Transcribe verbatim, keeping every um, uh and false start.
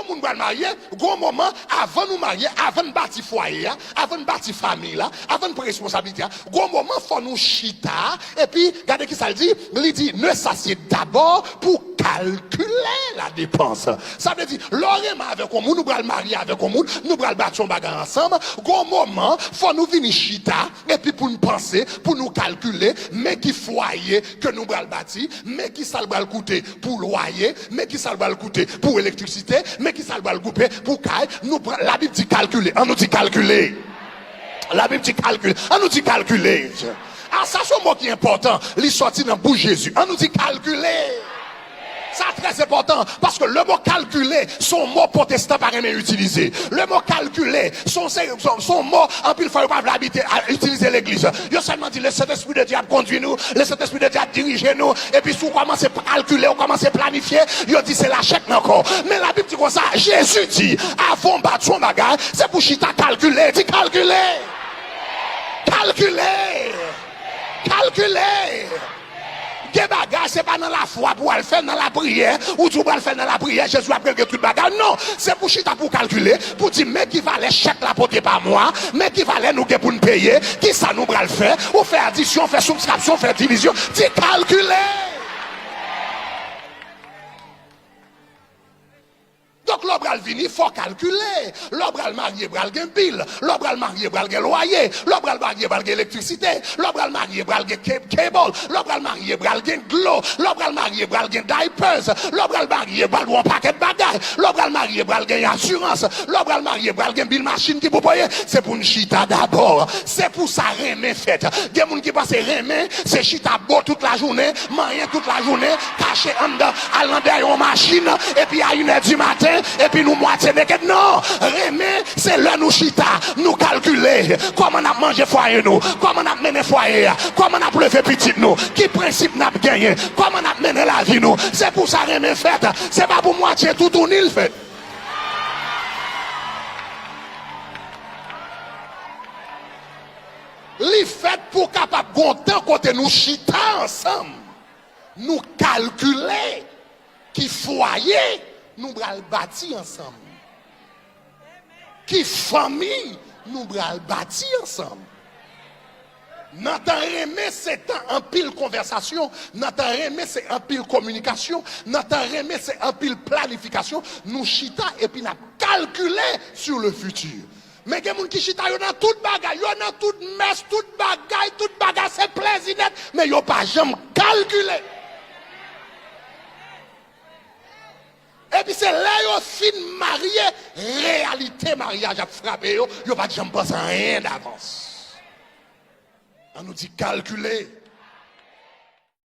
Moun pral marye, gon moman, avan nou marye, avan n bati fwaye a, avan n bati fanmi la, avan n pran responsablite a, gon moman fò nou chita, epi gade ki sa l di, li di, ne sachez d'abord pour calculer la dépense. Sa vle di, lè w renmen avèk yon moun, ou pral marye avèk yon moun, nou pral bati yon bagay ansanm, gon moman fò nou vini chita, epi pou n panse, pou nou kalkile, men ki fwaye ke nou pral bati, men ki sa l pral koute pou lwaye, men ki sa l pral koute pou elektrisite, men ki sa l pral koute pou kay. Nou pral, Labib di kalkile. An nou di kalkile. Labib di kalkile. An nou di kalkile. A, sa se yon mo ki enpòtan. Li sòti nan bouch Jezi. An nou di kalkile. Sa trè enpòtan, paske le mo kalkile, se yon mo pwotestan pa renmen itilize. Le mo kalkile, se yon, se, se, se yon mo anpil fwa yo pa vle abite, a, itilize legliz. Yo sèlman di, le Sentespri de Dye ap kondui nou, le Sentespri de Dye ap dirije nou, epi si w kòmanse kalkile, w kòmanse planifye, yo di se lachè k nan kò w. Men Labib di konsa, Jezi di, avan w bati yon bagay, se pou chita kalkile, di kalkile. Kalkile. Kalkile. Gen bagay, se pa nan lafwa pou w al fè, nan lapriyè, ou di w pral fè nan lapriyè, Jezi ap regle tout bagay. Non, se pou chita pou w kalkile, pou di, men ki valè chèk la pote pa mwa, men ki valè nou gen pou n peye, ki sa nou pral fè, ou fè adisyon, fè sibtraksyon, fè divizyon, di kalkile. Donk, lè w pral vini, fò w kalkile. Lè w pral marye, pral gen bil. Lè w pral marye, pral gen lwaye. Lè w pral marye, pral gen elektrisite. Lè w pral marye, pral gen ke-, cable. Lè w pral marye, pral gen dlo. Lè w pral marye, pral gen diapers. Lè w pral marye, pral gen yon pakèt bagay. Lè w pral marye, pral gen asirans. Lè w pral marye, pral gen bil machin ki pou peye. Se pou n chita dabò. Se pou sa renmen fèt. Gen moun ki panse renmen, se chita bo tout lajounen, manyen tout lajounen, kache anndan, al nan dèyè yon machin, epi a inè di maten, epi nou mwatye neked. Non! Renmen, se lè nou chita, nou kalkile kòman n ap manje fwaye nou, kòman n ap mennen fwaye a, kòman n ap leve pitit nou, ki prensip n ap genyen, kòman n ap mennen lavi nou. Se pou sa renmen fèt, se pa pou mwatye toutouni l fèt. Li fèt pou kapab gon tan kote nou chita ansanm, nou kalkile ki fwaye nou pral bati ansanm, ki fanmi nou pral bati ansanm. Nan tan renmen, se tan anpil konvèsasyon. Nan tan renmen, se anpil kominikasyon. Nan tan renmen, se anpil planifikasyon. Nou chita epi n ap kalkile sur le futur. Men gen moun ki chita, yo nan tout bagay, yo nan tout mès, tout bagay, tout bagay, se plezi nèt, men yo pa janm kalkile. Epi se lè yo fin marye, reyalite maryaj ap frape yo, yo pa t janm panse anyen davans. An nou di kalkile.